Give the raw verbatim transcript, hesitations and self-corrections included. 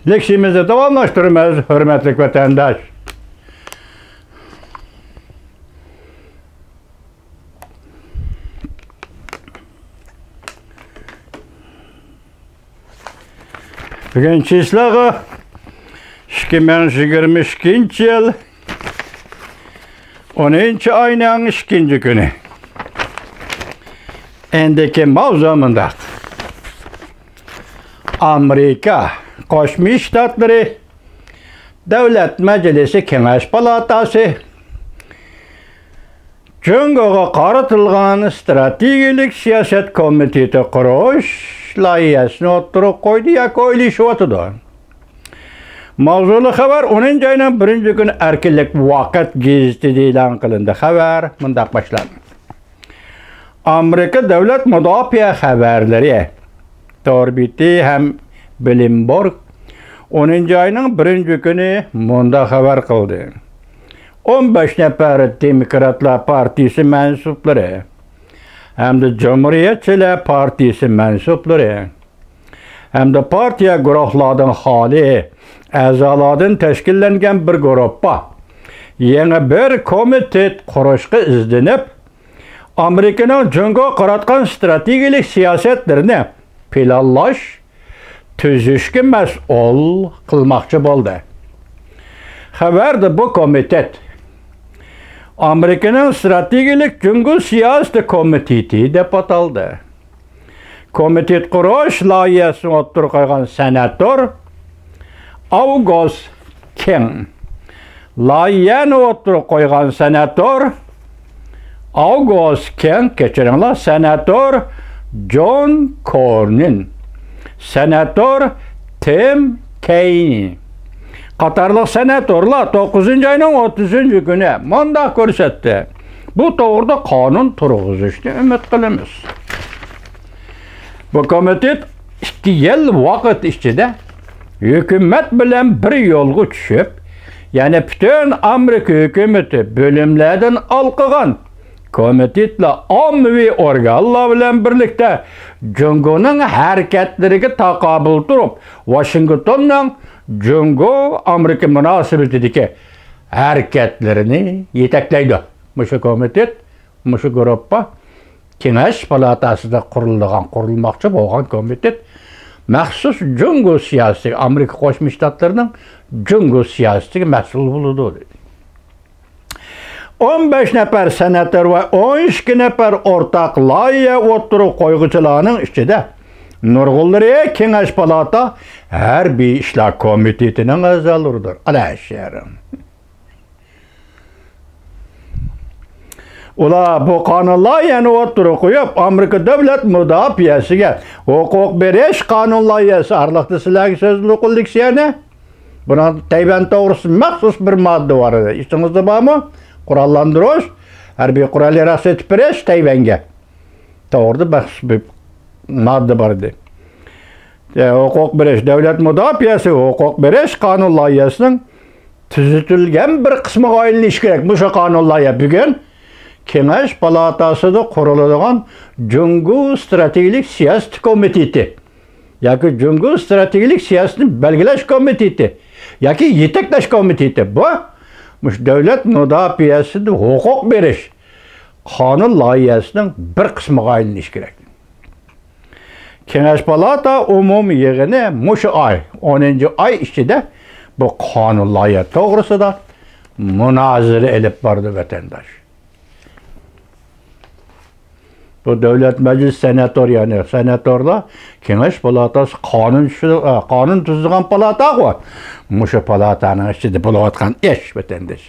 لېكسىيىمىزنى داۋاملاشتۇرىمىز، ھۆرمەتلىك ۋەتەنداش. بۈگۈن چىسلاغا ئىككى مىڭ يىگىرمە ئىككىنچى يىل ئونىنچى ئاينىڭ ئىككىنچى كۈنى. ئەندىكى ماۋزۇ مۇنداق. ئامېرىكا قوشما شتاتلىرى دۆلەت مەجلىسى كېڭەش پالاتاسى جۇڭگوغا قارىتىلغان ستراتېگىيەلىك سىياسەت كومىتېتى قۇرۇش لايىھەسىنى ئوتتۇرىغا قويدى ياكى ئويلىشىۋاتىدۇ. ماۋزۇلۇق خەۋەر ئونىنچى ئاينىڭ بىرىنچى كۈنى ئەركىنلىك ۋاقىت گېزىتىدە ئېلان قىلىندى. خەۋەر مۇنداق باشلاندى. ئامېرىكا دۆلەت مۇداپىئە خەۋەرلىرى تور بېتى ھەم بلومبېرگ ئونىنچى ئاينىڭ بىرىنچى كۈنى مۇنداق خەۋەر قىلدى: ئون بەش نەپەر دېموكراتلار پارتىيىسى مەنسۇپلىرى ھەمدە جۇمھۇرىيەتچىلەر پارتىيىسى مەنسۇپلىرى ھەمدە پارتىيە گۇرۇھلاردىن خالىي ئەزالاردىن تەشكىللەنگەن بىر گۇرۇپپا يېڭى بىر كومىتېت قۇرۇشقا ئىزدىنىپ، ئامېرىكىنىڭ جۇڭگوغا قاراتقان ستراتېگىيەلىك سىياسەتلىرىنى پىلانلاش، تۈزۈشكە مەسئۇل قىلماقچى بولدى. خەۋەردە بۇ كومىتېت ئامېرىكىنىڭ ستراتېگىيەلىك جۇڭگو سىياسىتى كومىتېتى دەپ ئاتالدى. كومىتېت قۇرۇش لايىھەسىنى ئوتتۇرىغا قويغان سېناتور ئاۋگۇست كېڭ. لايىھەنى ئوتتۇرىغا قويغان سېناتور ئاۋگۇست كېڭ، كەچۈرۈڭلار، سېناتور جون كورنىن، سېناتور تىم كېينى قاتارلىق سېناتورلار توققۇزىنچى ئاينىڭ ئوتتۇزىنچى كۈنى مۇنداق كۆرسەتتى: بۇ توغرىدا قانۇن تۇرغۇزۇشنى ئۈمىد قىلىمىز. بۇ كومىتېت ئىككى يىل ۋاقىت ئىچىدە ھۆكۈمەت بىلەن بىر يولغا چۈشۈپ، يەنى پۈتۈن ئامېرىكا ھۆكۈمىتى بۆلۈملەردىن ھالقىغان كومىتېتلار، ئاممىۋى ئورگانلار بىلەن بىرلىكتە جۇڭگونىڭ ھەرىكەتلىرىگە تاقابىل تۇرۇپ، ۋاشىنگتوننىڭ جۇڭگو ئامېرىكا مۇناسىۋىتىدىكى ھەرىكەتلىرىنى يېتەكلەيدۇ. مۇشۇ كومىتېت، مۇشۇ گۇرۇپپا كېڭەش پالاتاسىدا قۇرۇلىدىغان، قۇرۇلماقچى بولغان كومىتېت مەخسۇس جۇڭگو سىياسىتىگە، ئامېرىكا قوشما شتاتلىرىنىڭ جۇڭگو سىياسىتىگە مەسئۇل بولىدۇ، دېدى. ئون بەش نەپەر سېناتور ۋە ئون ئىككى نەپەر ئورتاق لايىھە ئوتتۇرىغا قويغۇچىلارنىڭ ئىچىدە نۇرغۇنلىرى كېڭەش پالاتا ھەربىي ئىشلار كومىتېتىنىڭ ئەزالىرىدۇر. ئەلەشەر. ئۇلار بۇ قانۇن لايىھەنى ئوتتۇرىغا قويۇپ، ئامېرىكا دۆلەت مۇداپىئەسىگە ھوقۇق بېرىش قانۇن لايىھەسى ئارىلىقتا سىلەرگە سۆزلىدۇق لېكسىيەنى. بۇنىڭ تەيۋەن توغرىسىدا مەخسۇس بىر ماددا بار ئىدى. ئېسىڭىزدە بارمۇ؟ قوراللاندۇرۇش، ھەربىي قورال-ياراغ سېتىپ بېرىش تەيۋەنگە توغرىدا مەخسۇس بىر ماددا بار ئىدى. ھوقۇق بېرىش، دۆلەت مۇداپىئەسى ھوقۇق بېرىش قانۇن لايىھەسىنىڭ تۈزىتىلگەن بىر قىسمىغا ئايلىنىشى كېرەك. مۇشۇ قانۇن لايىھە بۈگۈن كېڭەش پالاتاسىدا قۇرۇلىدىغان جۇڭگو ستراتېگىيەلىك سىياسىتى كومىتېتى ياكى جۇڭگو ستراتېگىيەلىك سىياسىتىنى بەلگىلەش كومىتېتى ياكى يېتەكلەش كومىتېتى، بۇ مۇشۇ دۆلەت مۇداپىئەسىدە ھوقۇق بېرىش قانۇن لايىھەسىنىڭ بىر قىسمىغا ئايلىنىشى كېرەك. كېڭەش پالاتا ئومۇمىي يىغىنى مۇشۇ ئاي، ئونىنچى ئاي ئىچىدە بۇ قانۇن لايىھە توغرىسىدا مۇنازىرە ئېلىپ بارىدۇ، ۋەتەنداش. بۇ دۆلەت مەجلىسى سېناتور، يەنى سېناتورلار كېڭەش پالاتاسى قانۇن چۈشۈر-، ئا، قانۇن تۈزىدىغان پالاتاغۇ. مۇشۇ پالاتانىڭ ئىچىدە بولۇۋاتقان ئىش، ۋەتەنداش.